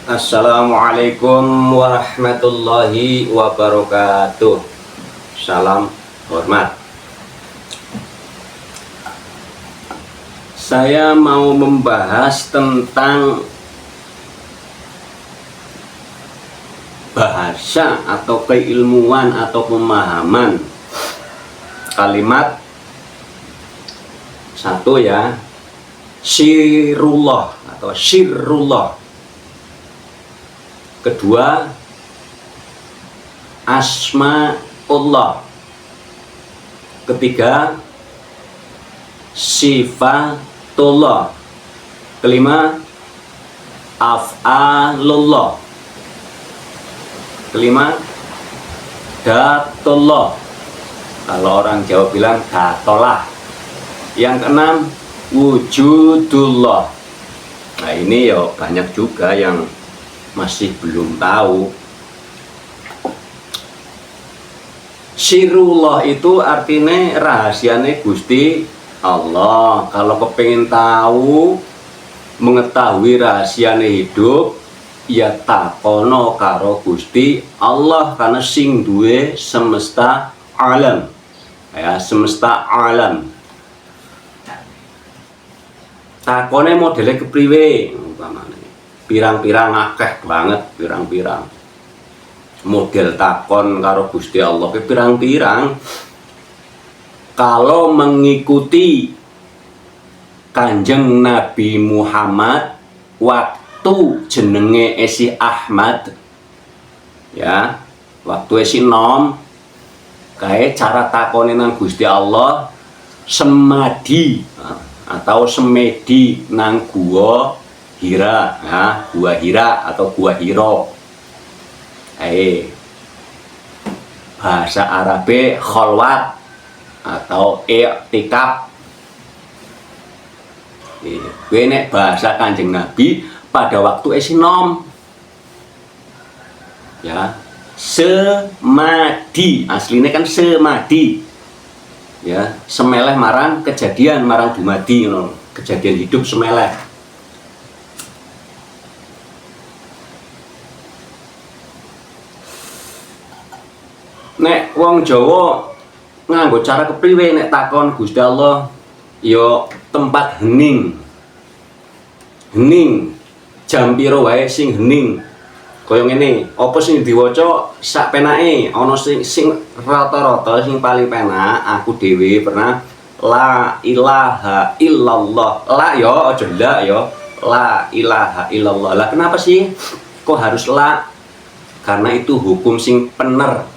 Assalamualaikum warahmatullahi wabarakatuh. Salam hormat. Saya mau membahas tentang bahasa atau keilmuan atau pemahaman kalimat satu ya, sirullah atau sirrullah. Kedua, asmaullah. Ketiga, sifatullah. Kelima, af'alullah. Kelima, datullah. Kalau orang Jawa bilang datolah. Yang keenam, wujudullah. Nah, ini ya banyak juga yang masih belum tahu. Sirullah itu artinya rahasianya Gusti Allah. Kalau kepingin tahu, mengetahui rahasianya hidup, ya takono karo Gusti Allah, karena sing duwe semesta alam. Ya, semesta alam. Takone modelnya kepriwe umpamane. Pirang-pirang akeh banget, pirang-pirang. Model takon karo Gusti Allah ki pirang-pirang. Kalau mengikuti Kanjeng Nabi Muhammad waktu jenenge esi Ahmad ya, waktu esi nom, kae cara takone nang Gusti Allah semadi atau semedi nang gua Hira, nah, gua Hira atau gua Hiro. Bahasa Arabe kholwat atau i'tikaf. Kuwi nek bahasa Kanjeng Nabi pada waktu esi nom. Ya, semadi, aslinya kan semadi. Ya, semeleh marang kejadian, marang dumadi ngono. Kejadian hidup semeleh. Nek wong Jawa nganggo cara kepriwe nek takon Gusti Allah, ya tempat hening. Hening. Jam piro wae sing hening. Kaya ngene, apa sing diwaca sak penake, ana sing sing rata-rata sing paling penak aku dhewe pernah la ilaha illallah. La ya, aja la ya. La ilaha illallah. Lah kenapa sih kok harus la? Karena itu hukum sing pener.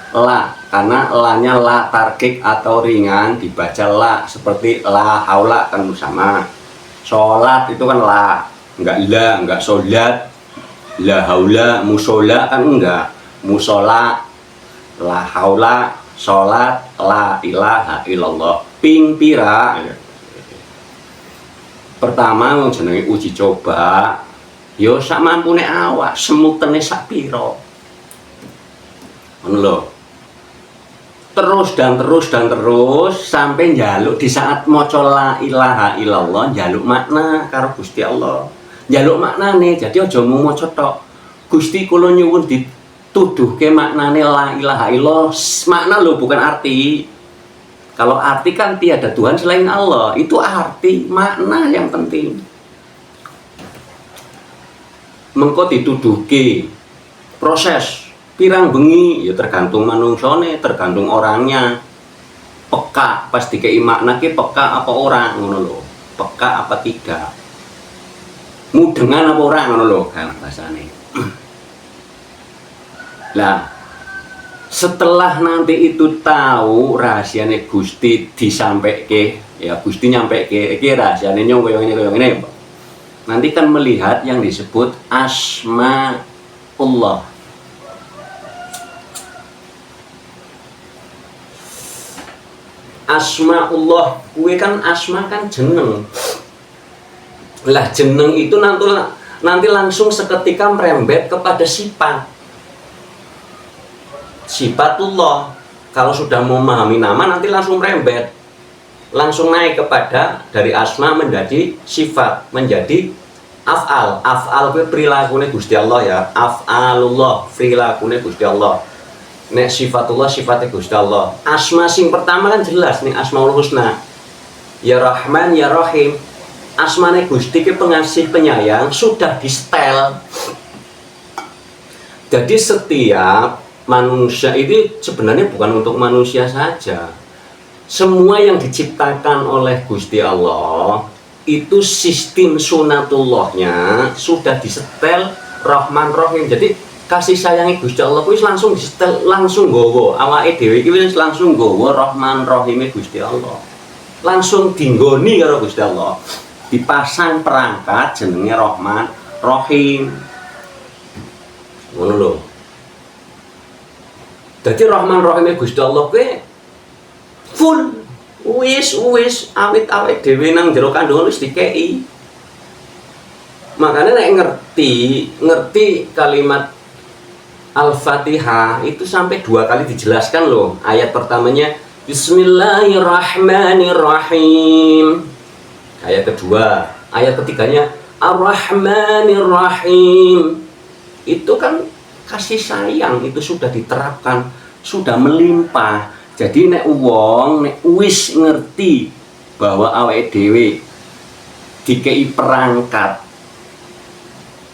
La, karena la-nya la tarkik atau ringan dibaca la, seperti la haula kan sama. Sholat itu kan la, enggak la, enggak sholat. La haula, musola kan enggak. Musola, la haula, sholat, la ilaha illallah. Ping pira? Pertama wong jenenge uji coba, ya sak mampune awak, semutene sak pira. Ngono lho. Terus dan terus dan terus sampai njaluk di saat maca la ilaha illallah, njaluk makna karo Gusti Allah. Njaluk maknane, jadi aja mung maca tok. Gusti kula nyuwun dituduhke maknane la ilaha illallah. Makna lho, bukan arti. Kalau arti kan tiada Tuhan selain Allah, itu arti, makna yang penting. Mengko dituduhke proses pirang bengi ya tergantung manungsane, tergantung orangnya. Peka pas dikei makna ki peka apa ora ngono lho. Peka apa tidak. Mudengan apa ora ngono lho kan bahasane. Lah setelah nanti itu tahu rahasiane Gusti disampaike, ya Gusti nyampeke iki rahasiane nyong koyo ngene koyo ngene. Nanti kan melihat yang disebut asmaullah. Asmaullah kuwi kan asma kan jeneng. Lah jeneng itu nanti langsung seketika merembet kepada sifat. Sifatullah. Kalau sudah memahami nama nanti langsung merembet. Langsung naik kepada dari asma menjadi sifat, menjadi Af'al, af'al kuwi prilakune Gusti Allah ya. Af'alullah, prilakune Gusti Allah. Nek sifatullah, sifatnya Gusti Allah. Asma sing pertama kan jelas nih, Asmaul Husna. Ya Rahman, ya Rahim. Asmane Gusti ki pengasih penyayang sudah di setel. Jadi setiap manusia ini sebenarnya bukan untuk manusia saja. Semua yang diciptakan oleh Gusti Allah itu sistem sunatullahnya sudah disetel Rahman Rahim. Jadi kasih sayangi Gusti Allah kuwi langsung disetel, langsung nggawa awake dhewe iki wis langsung nggawa Rahman Rahime Gusti Allah. Langsung dinggoni karo Gusti Allah. Dipasang perangkat jenenge Rahman Rahim. Ngono lho. Dadi Rahman Rahime Gusti Allah kuwi full, wis wis awit awake dhewe nang jero kandungan wis dikei. Makanya nek ngerti ngerti kalimat Al-Fatihah itu sampai dua kali dijelaskan loh. Ayat pertamanya Bismillahirrahmanirrahim. Ayat kedua, ayat ketiganya Ar-Rahmanirrahim. Itu kan kasih sayang itu sudah diterapkan, sudah melimpah. Jadi nek wong nek wis ngerti bahwa awake dhewe dikei perangkat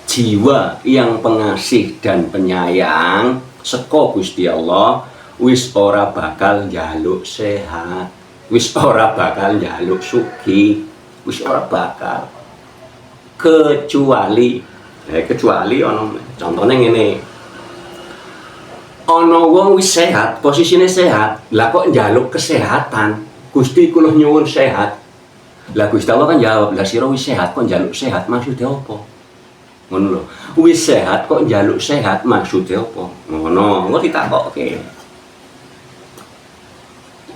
jiwa yang pengasih dan penyayang saka Gusti Allah, wis ora bakal njaluk sehat, wis ora bakal njaluk sugih, wis ora bakal. Kecuali kecuali ono contohnya ngene. Ono wong wis sehat, posisine sehat, lah kok njaluk kesehatan. Gusti, kula nyuwun sehat. Lah Gusti Allah kan jawab, lah sira wis sehat kok njaluk sehat, maksudnya apa? Ngono lho. Wis sehat kok njaluk sehat, maksudnya apa? Ngono, engko ditakokke.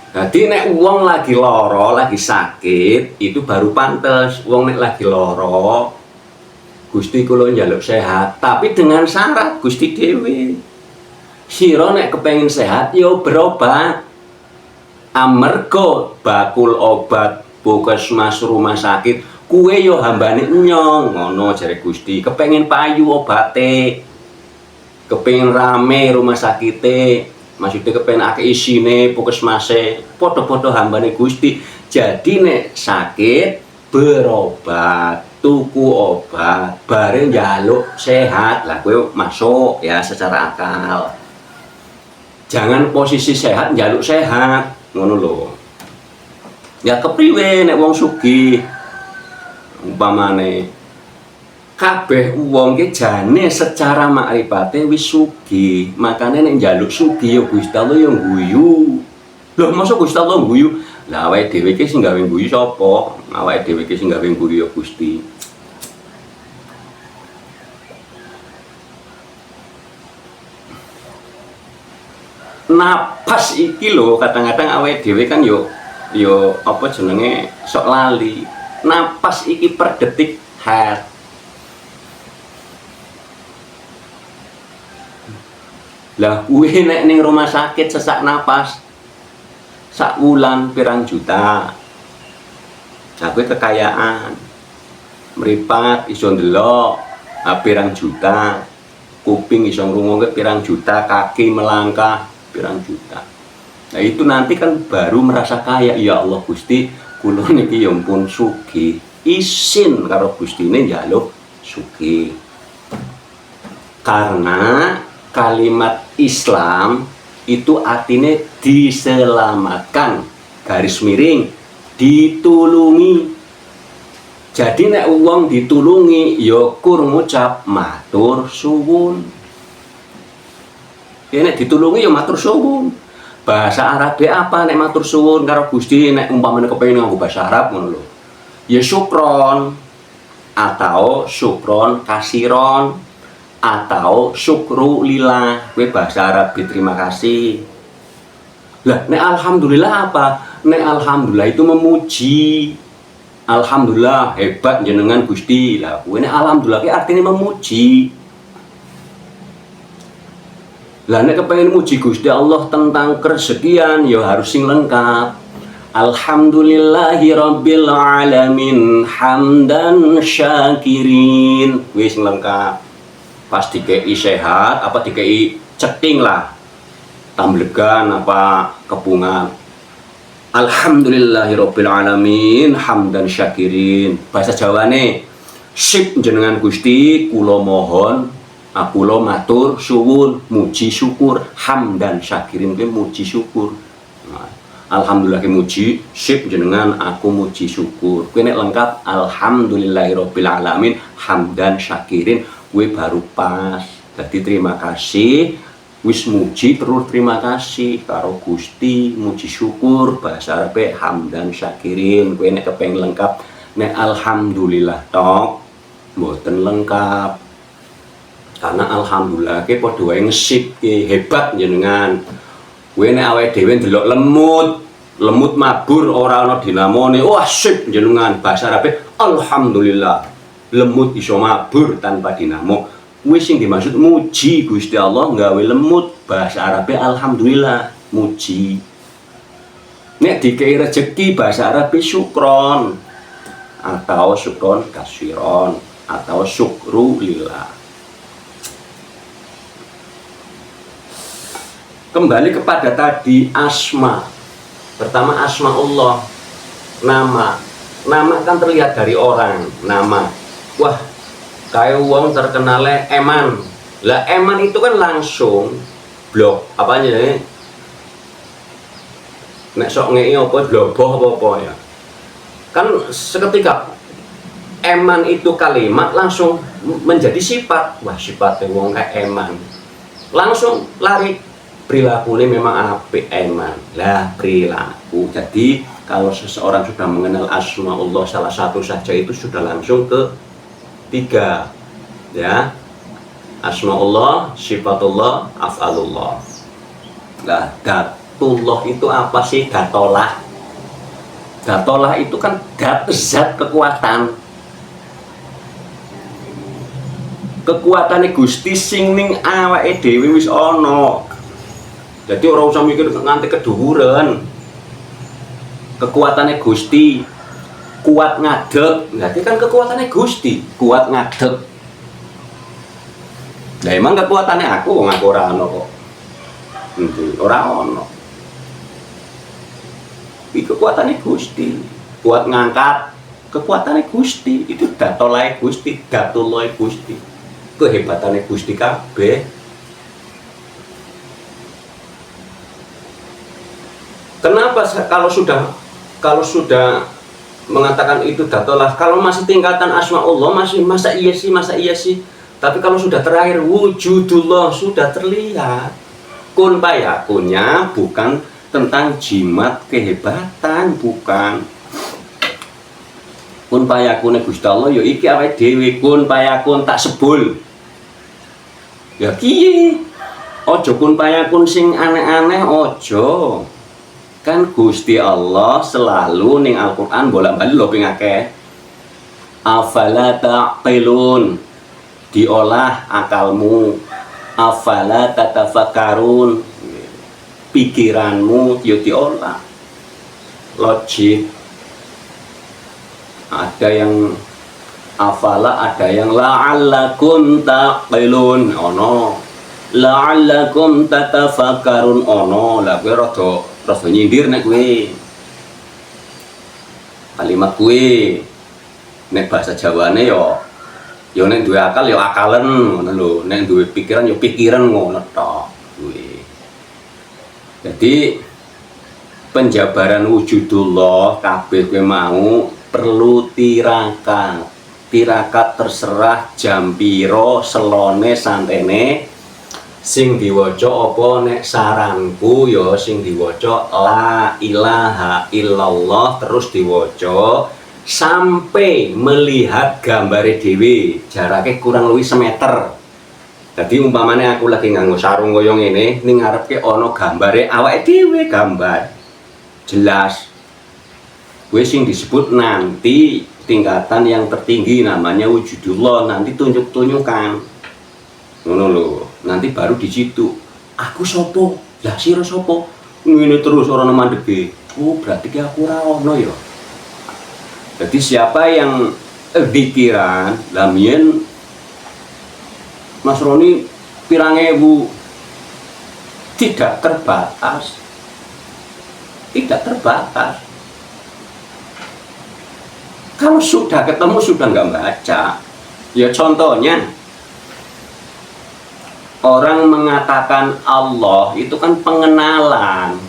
Jadi nek wong lagi loro, lagi sakit, itu baru pantes. Wong nek lagi loro, Gusti kula njaluk sehat, tapi dengan syarat Gusti dhewe. Sira nek kepengin sehat ya berobat. Amerga bakul obat puskesmas rumah sakit, kuwe yo hambane nyong, ngono jare Gusti. Kepengin payu obate. Kepengin rame rumah sakite, maksudnya kepengin akeh isine puskesmase, padha-padha hambane Gusti. Jadi nek sakit berobat, tuku obat, bareng njaluk sehat, lah kowe masuk ya secara akal. Jangan posisi sehat njaluk sehat, ngono lho. Ya kepriwe nek wong sugih umpamane kabeh wong ki jane secara makrifate wis sugih. Makane nek njaluk sugih ya Gusti Allah ya guyu. Loh, masa Gusti Allah guyu? Lah awake dhewe iki sing gawe guyu sapa? Awake dhewe iki sing gawe guyu ya Gusti. Napas iki lho kadang-kadang awake dhewe kan yo yo apa jenenge sok lali. Napas iki per detik hat. Lah kuwi nek ning rumah sakit sesak napas sak wulan pirang juta. Nah kuwi kekayaan. Mripat iso ndelok pirang juta, kuping iso ngrungokke pirang juta, kaki melangkah pirang juta. Nah itu nanti kan baru merasa kaya. Ya Allah Gusti, kula niki ya ampun sugih. Isin karo Gustine njaluk sugih. Karena kalimat Islam itu artinya diselamatkan, garis miring ditulungi. Jadi nek wong ditulungi ya kur ngucap matur suwun. Ya nek ditulungi ya matur suwun. Bahasa Arabe apa nek matur suwun karo Gusti, nek umpamane kepengin nganggo bahasa Arab ngono lho. Ya syukron atau syukron kasiron atau syukru lillah. Kuwi bahasa Arab terima kasih. Lah nek alhamdulillah apa? Nek alhamdulillah itu memuji. Alhamdulillah hebat jenengan Gusti. Lah kuwi nek alhamdulillah ki artinya memuji. Lah nek kepengin muji Gusti Allah tentang kerezekian ya harus sing lengkap. Alhamdulillahi rabbil alamin hamdan syakirin. Wis lengkap. Pas dikei sehat apa dikei ceting lah, tamblegan apa kepungan, alhamdulillahi rabbil alamin hamdan syakirin. Bahasa Jawane sip jenengan Gusti, kula mohon, kula matur suwun, muji syukur. Hamdan syakirin kuwi muji syukur. Nah, alhamdulillah ki muji, sip jenengan, aku muji syukur. Kuwi nek lengkap alhamdulillahirabbil alamin hamdan syakirin kuwi baru pas. Jadi terima kasih, wis muji terus terima kasih karo Gusti, muji syukur bahasa Arabe hamdan syakirin. Kuwi nek kepengin lengkap. Nek alhamdulillah tok mboten lengkap. Karena alhamdulillah ki padha wae ngesip ki hebat jenengan. Kuwi nek awake dhewe ndelok lemut, lemut mabur ora ana dinamone. Wah, sip jenengan, bahasa Arabe alhamdulillah. Lemut iso mabur tanpa dinamo. Kuwi sing dimaksud muji Gusti Allah nggawe lemut, bahasa Arabe alhamdulillah, muji. Nek dikei rezeki bahasa Arabe syukron atau syukron kasiron atau syukru lillah. Kembali kepada tadi asma. Pertama asma Allah, nama. Nama kan terlihat dari orang, nama. Wah, kayak wong terkenalnya eman. Lah eman itu kan langsung blok apa nih? Nek sok ngei apa bloboh apa-apa ya. Kan seketika eman itu kalimat langsung menjadi sifat. Wah, sifatnya wong kayak eman. Langsung lari perilakunya memang apik eman. Lah perilaku. Jadi kalau seseorang sudah mengenal asma Allah salah satu saja itu sudah langsung ke tiga, ya. Asma Allah, sifatullah, af'alullah. Lah datullah itu apa sih? Datolah. Datolah itu kan dat, zat kekuatan. Kekuatane Gusti sing ning awake dhewe wis ana. Jadi ora usah mikir nganti keduwuren. Kekuatannya Gusti kuat ngadeg. Berarti kan kekuatannya Gusti kuat ngadeg. Lah emang kekuatannya aku wong aku ora ana kok. Endi ora ana. Iki kekuatannya Gusti, kuat ngangkat. Kekuatannya Gusti itu datolae Gusti, datulae Gusti. Kehebatannya Gusti kabeh. Kenapa kalau sudah mengatakan itu datolah, kalau masih tingkatan asma Allah masih masa iya sih, masa iya sih. Tapi kalau sudah terakhir wujudullah sudah terlihat. Kun payakunnya bukan tentang jimat kehebatan, bukan. Kun payakune Gusti Allah ya iki awake dhewe, kun payakun tak sebul. Ya kiye? Aja kun payakun sing aneh-aneh aja. Kan Gusti Allah selalu ning Al-Qur'an bolak-balik lho ping akeh. Afala taqilun, diolah akalmu. Afala tatafakkarun, pikiranmu yo diolah. Logik. Ada yang afala, ada yang la'allakum taqilun ono. La'allakum tatafakkarun ono. Lah kowe rada nyindir nek kowe. Kalimat kowe nek bahasa Jawane yo ya nek duwe akal ya akalen ngono lho, nek duwe pikiran ya pikiran ngono tok kuwi. Jadi penjabaran wujudullah kabeh kowe mau perlu tirakat. Tirakat terserah jam piro selone santene. Sing diwaca apa nek saranku ya sing diwaca la ilaha illallah terus diwaca sampai melihat gambare dhewe, jarake kurang luwih semeter. Dadi umpamane aku lagi nganggo sarung kaya ngene, ning ngarepke ana gambare awake dhewe, gambar jelas. Kuwi sing disebut nanti tingkatan yang tertinggi namanya wujudullah, nanti tunjuk-tunjukkan. Ngono lho, nanti baru di situ. Aku sopo? Lah sira sopo? Ngene terus ora ono mandege. Oh, berarti ki aku ora ono ya. Jadi siapa yang pikiran lamien Mas Roni pirang ewu, tidak terbatas, tidak terbatas. Kalau sudah ketemu, sudah nggak baca ya. Contohnya orang mengatakan Allah itu kan pengenalan.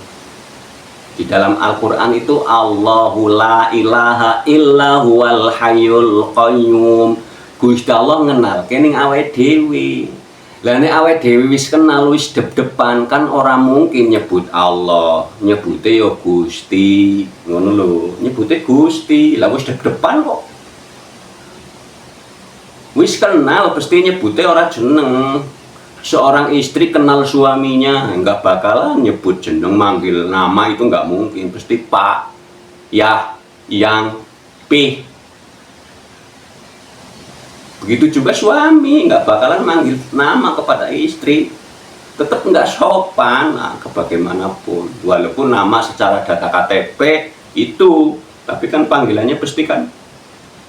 Di dalam Al-Quran itu Allahu la ilaha illa huwal hayyul qayyum. Gusti Allah ngenalke ning awake dhewe. Lah, nek awake dhewe wis kenal, wis dep-depan, kan ora mungkin nyebut Allah, nyebute ya Gusti, ngono lho. Nyebute Gusti, lah wis dep-depan kok. Wis kenal pasti nyebute ora jeneng. Seorang istri kenal suaminya nggak bakalan nyebut jeneng, manggil nama itu nggak mungkin, pasti Pak, ya, yang, P. Begitu juga suami nggak bakalan manggil nama kepada istri, tetap nggak sopan. Nah, bagaimanapun, walaupun nama secara data KTP itu, tapi kan panggilannya pasti kan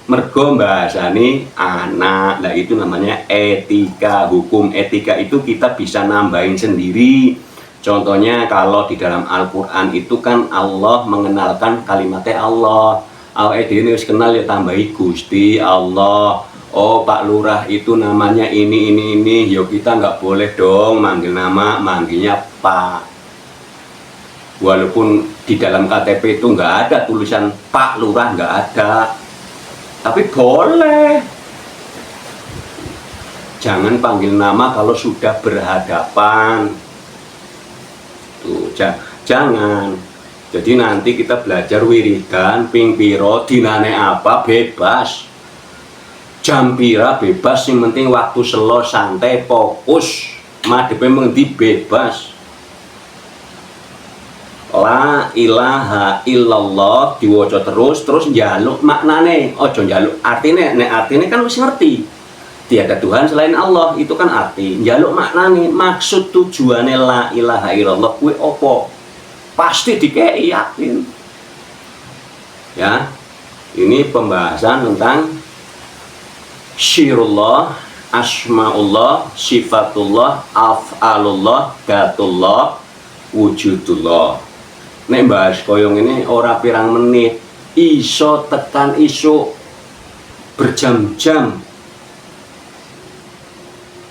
mergo bahasane anak. Nah, itu namanya etika. Hukum etika itu kita bisa nambahin sendiri. Contohnya kalau di dalam Al-Quran itu kan Allah mengenalkan kalimatnya Allah. Awake dhewe wis kenal ya tambahi Gusti Allah. Oh, Pak Lurah itu namanya ini, yo kita nggak boleh dong manggil nama, manggilnya Pak. Walaupun di dalam KTP itu nggak ada tulisan Pak Lurah, nggak ada, tapi boleh. Jangan panggil nama kalau sudah berhadapan. Tuh, jangan. Jadi nanti kita belajar wiridan, ping piro, dinane apa, bebas. Jam pira bebas, yang penting waktu selo, santai, fokus. Madepe mengendi bebas. La ilaha illallah diwaca terus, terus njaluk maknane, aja njaluk artine. Nek artine kan wis ngerti. Tiada Tuhan selain Allah itu kan arti. Njaluk maknane, maksud tujuane la ilaha illallah kuwi apa? Pasti dikei, yakin. Ya. Ini pembahasan tentang syirullah, asmaullah, sifatullah, af'alullah, datullah, wujudullah. Nek bahas koyo ngene ora pirang menit, iso tekan isuk, berjam-jam.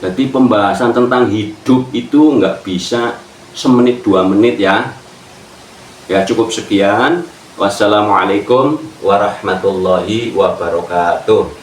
Jadi pembahasan tentang hidup itu nggak bisa semenit 2 menit ya. Ya, cukup sekian. Wassalamualaikum warahmatullahi wabarakatuh.